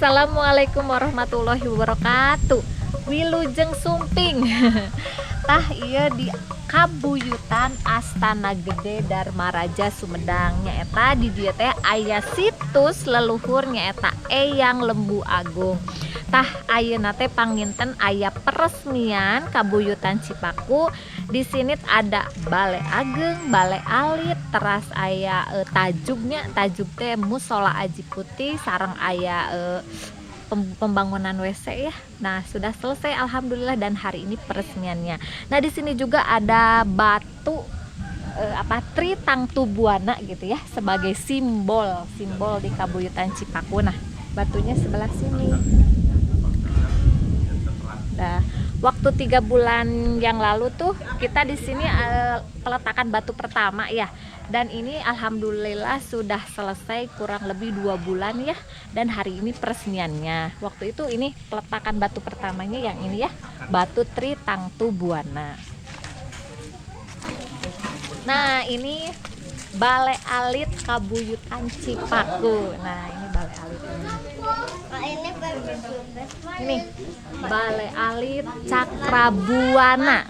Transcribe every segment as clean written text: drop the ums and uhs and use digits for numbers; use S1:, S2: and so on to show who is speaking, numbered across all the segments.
S1: Assalamualaikum warahmatullahi wabarakatuh. Wilujeng Sumping. Tah, ieu di Kabuyutan Astana Gede Darmaraja Sumedang, nyaeta di dieu teh aya situs leluhur, nyaeta Eyang Lembu Agung. Tah, ayeuna teh panginten aya peresmian Kabuyutan Cipaku. Di sini ada Bale Ageng, Bale Alit, teras aya tajugnya, tajuk teh Musola Aji Putih, sareng aya pembangunan WC ya. Nah, sudah selesai alhamdulillah dan hari ini peresmiannya. Nah, di sini juga ada batu apa, Tri Tangtu Buana gitu ya, sebagai simbol simbol di Kabuyutan Cipaku. Nah, batunya sebelah sini. Nah, waktu 3 bulan yang lalu tuh kita di sini peletakan batu pertama ya. Dan ini alhamdulillah sudah selesai kurang lebih 2 bulan ya. Dan hari ini peresmiannya. Waktu itu ini peletakan batu pertamanya yang ini ya, batu Tri Tangtu Buana. Nah, ini Bale Alit Kabuyutan Cipaku. Nah, ini Bale Alit. Ini Bale Alit Cakrabuana.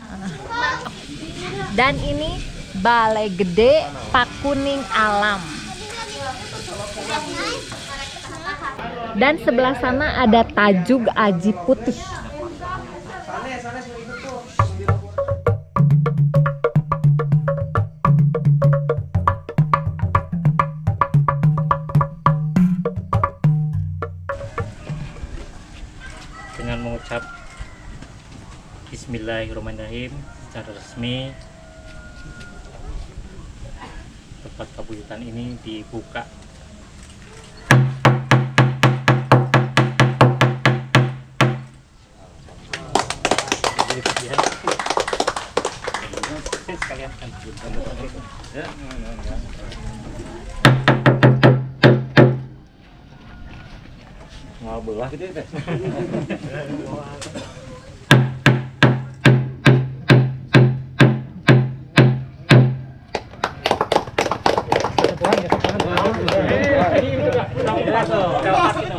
S1: Dan ini Bale Gede Pakuning Alam. Dan sebelah sana ada Tajug Aji Putih.
S2: Dengan mengucap Bismillahirrahmanirrahim, secara resmi tempat kabuyutan ini dibuka. Ya. Sekalian kan. Ya.
S3: Mau belah gitu ya, Teh?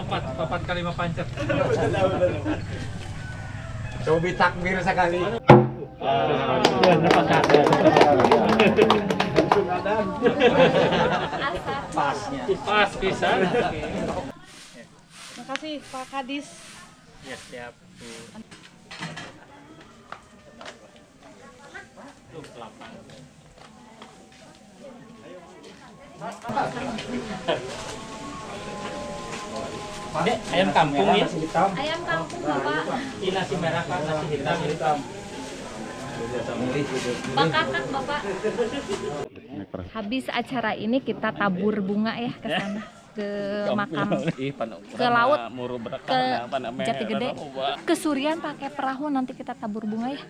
S2: Empat, empat kali lima pancet.
S3: Cobi takbir sekali.
S2: Ya, nepat.
S3: Pasnya.
S2: Pas bisa.
S4: Makasih, Pak Kadis.
S2: Ya, siap. Bu. Tuh, kelapa. Dek, ayam kampung ya?
S3: Nasi hitam.
S1: Ayam kampung, Bapak.
S2: Ini nasi merah, Pak, nasi hitam.
S3: Hitam.
S1: Bakakak, Bapak. Habis acara ini kita tabur bunga ya ke sana, ke makam, ke laut, ke Jati Gede, ke Surian pakai perahu, nanti kita tabur bunga ya.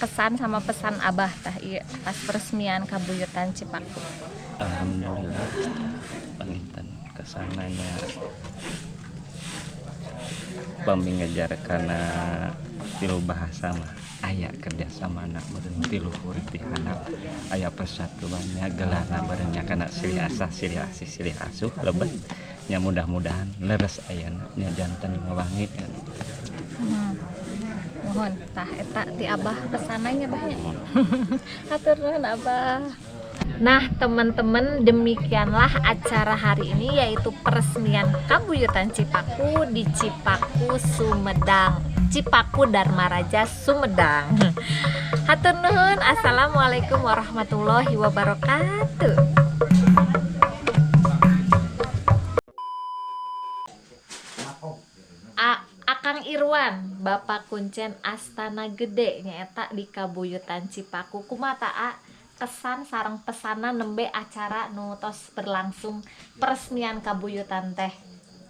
S1: Kesan sama pesan Abah tah, iya, pas peresmian Kabuyutan Cipaku.
S5: Alhamdulillah, panginten kesananya pami ngejar karena tilu bahasa mah aya kerjasama anak meureun ti luhur ti handap aya persatuannya, gelarna meureun nya kana silih asah, silih asih, silih asuh lebet nya. Mudah-mudahan leres ayana nya, janten ngawangi.
S1: Mohon tah eta ti Abah pesanannya banyak. Hatur nuhun, Abah. Nah, teman-teman, demikianlah acara hari ini, yaitu peresmian Kabuyutan Cipaku di Cipaku Sumedang. Cipaku Darmaraja Sumedang. Hatur nuhun. Assalamualaikum warahmatullahi wabarakatuh. Nurwan, Bapak Kuncen Astana Gede nyaeta di Kabuyutan Cipaku. Kumaha A kesan sareng pesanan nembe acara nu tos berlangsung peresmian kabuyutan teh?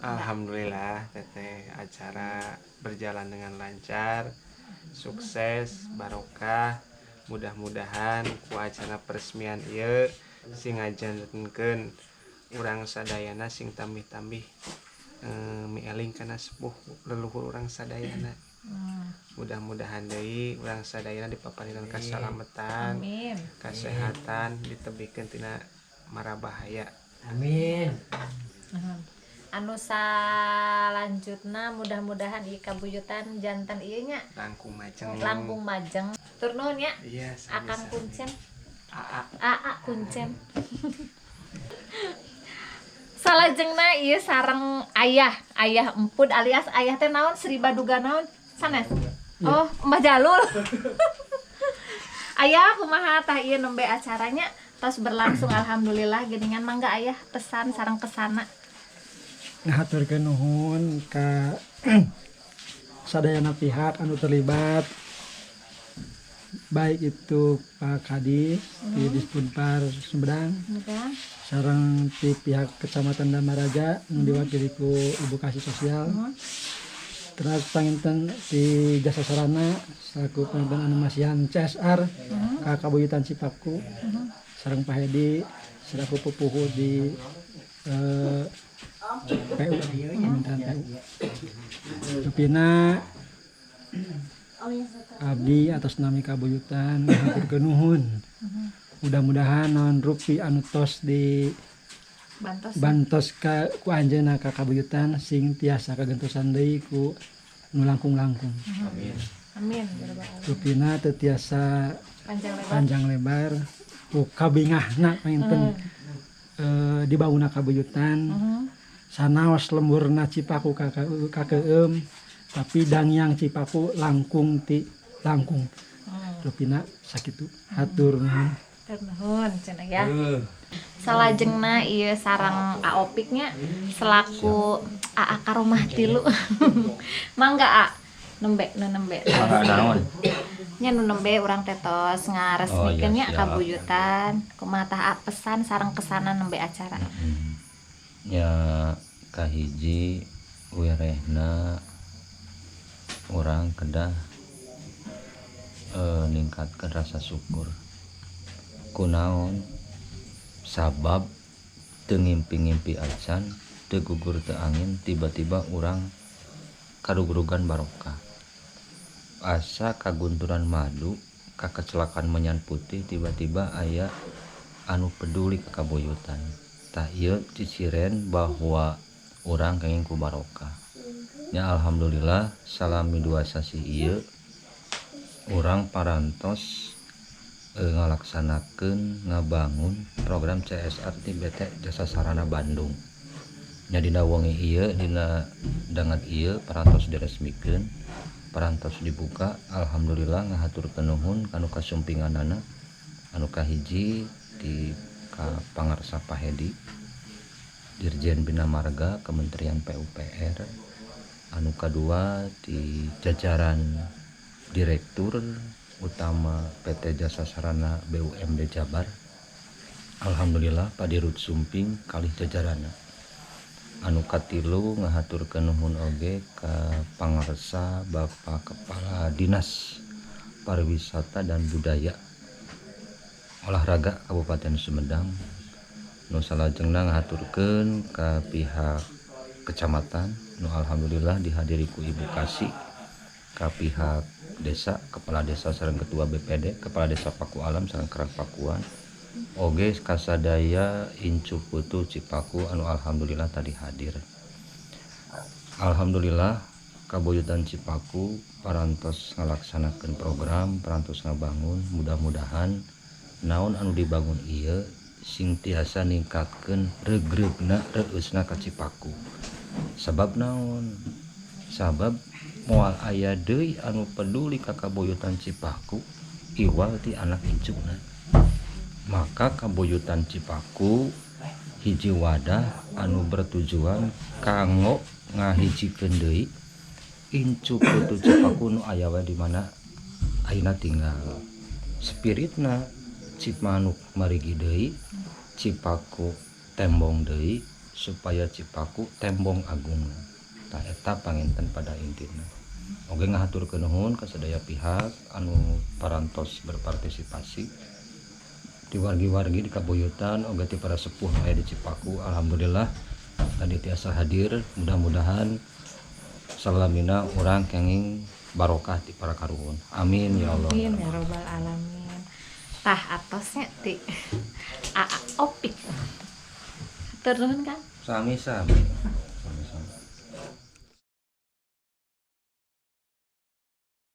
S4: Alhamdulillah, Teteh, acara berjalan dengan lancar, sukses, barokah. Mudah-mudahan ku acara peresmian ieu sing ngajantenkeun urang sadayana sing tambih-tambih mieling kana sepuh leluhur urang sadayana. Mudah-mudahan deui urang sadayana dipaparinan kasalamatan,
S1: Amin.
S4: Kesehatan, ditebihkeun tina mara bahaya.
S3: Amin.
S1: Anu salanjutna mudah-mudahan ieu kabuyutan janten ieu nya
S4: Langkung majeng.
S1: Langkung majeng. Tur nuhun ya.
S4: Iya,
S1: Akang
S4: sami-sami.
S1: Kuncen.
S4: Aa.
S1: Aa Kuncen. Salajengna ieu sareng ayah, ayah empud alias ayah teh naon, Sri Baduga naon? Sanes. Oh, Mbah Jalul. Ayah, kumaha tah ieu nembe acaranya tos berlangsung alhamdulillah geuningan, mangga ayah pesan sareng kesana.
S6: Ngahaturkeun nuhun ka sadayana pihak anu terlibat, baik itu Pak Kadis di Dispunpar Sumedang sareng di pihak Kecamatan Darmaraja nu diwakili ku Ibu Kasi Sosial, terus panginten di Jasa Sarana selaku panginten anu masihan CSR ka Kabuyutan Cipaku, sareng Pak Hedi selaku pupuhu di PU, Kementerian PU. Rupina abdi atas nami kabuyutan ngahaturkeun nuhun, mudah-mudahan naon rupi anu tos di
S1: Bantos.
S6: Bantos ka ku anjeunna ka kabuyutan sing tiasa kagentosan deui ku nu langkung-langkung.
S1: Amin.
S6: Rupina teu tiasa
S1: Panjang lebar.
S6: Panjang lebar ku kabingahna panginten dibangunna kabuyutan, sanaos lemburna Cipaku kakeum, tapi dangyang Cipaku langkung ti langkung. Rupina sakitu, hatur nuhun.
S1: Hatur nuhun cenah ya. Salajengna ieu sareng Aopiknya selaku AA Karomah tilu. Mangga A, nembe nu nembe.
S5: Mangga naon?
S1: Nya nu nembe urang teh tos ngaresmikeun nya
S5: Oh, iya, siap.
S1: kabuyutan. Kumaha tah A pesan sareng kesana nembe acara?
S7: Ya, kahiji wirehna urang kedah ningkatkan rasa syukur. Kunaon? Sabab teu ngimpi-ngimpi acan, teu gugur teu angin, tiba-tiba urang karugrugan barokah, asa kagunturan madu ka kecelakaan menyan putih, tiba-tiba aya anu peduli ka kabuyutan. Tah, ieu ciciren bahwa urang kenging ku barokah ya. Alhamdulillah, salami 2 sasih ieu urang parantos ngalaksanakeun ngabangun program CSR ti PT Jasa Sarana Bandung nya. Dina wengi ieu, dina dangat ieu parantos diresmikeun, parantos dibuka. Alhamdulillah, ngahaturkeun nuhun kanu kasumpinganana, anu kahiji di ka Pangarsa Pak Hedi, Dirjen Bina Marga Kementerian PUPR, anu kadua di jajaran Direktur Utama PT Jasa Sarana BUMD Jabar, Alhamdulillah Pak Dirut Sumping kalih jajaranna, anu katilu ngahaturkeun nuhun oge ka Pangarsa Bapak Kepala Dinas Pariwisata dan Budaya Olahraga Kabupaten Sumedang, nu salajengna ngahaturkeun ka pihak kecamatan nu alhamdulillah dihadiri ku Ibu Kasi, ka pihak desa, kepala desa sareng ketua BPD, kepala desa Paku Alam sareng Karang Pakuan, oge kasadaya incu putu Cipaku anu alhamdulillah tadi hadir. Alhamdulillah, Kabuyutan Cipaku parantos ngalaksanakeun program, parantos ngabangun. Mudah-mudahan naon anu dibangun ieu sing tiasa ningkatkeun reugreugna, reueusna ka Cipaku. Sabab naon? Sabab moal aya deui anu peduli ka Kabuyutan Cipaku iwal ti anak incuna. Maka Kabuyutan Cipaku hiji wadah anu bertujuan kanggo ngahijikeun deui Incu putu Cipaku nu aya wae di mana ayeuna tinggal spiritna Cimanuk marigi deui, Cipaku tembong deui, supaya Cipaku tembong agungna. Tah, eta panginten pada intina. Oge ngahaturkeun nuhun ka sadaya pihak anu parantos berpartisipasi di wargi-wargi di kabuyutan, oge ti para sepuh nu aya di Cipaku. Alhamdulillah tadi tiasa hadir, mudah-mudahan salamina urang kenging barokah ti para karuhun. Amin ya Allah.
S1: Amin ya robbal alamin. Tah, atosnya ti Aa Opik. Hatur nuhun, Kang.
S7: Sami-sami.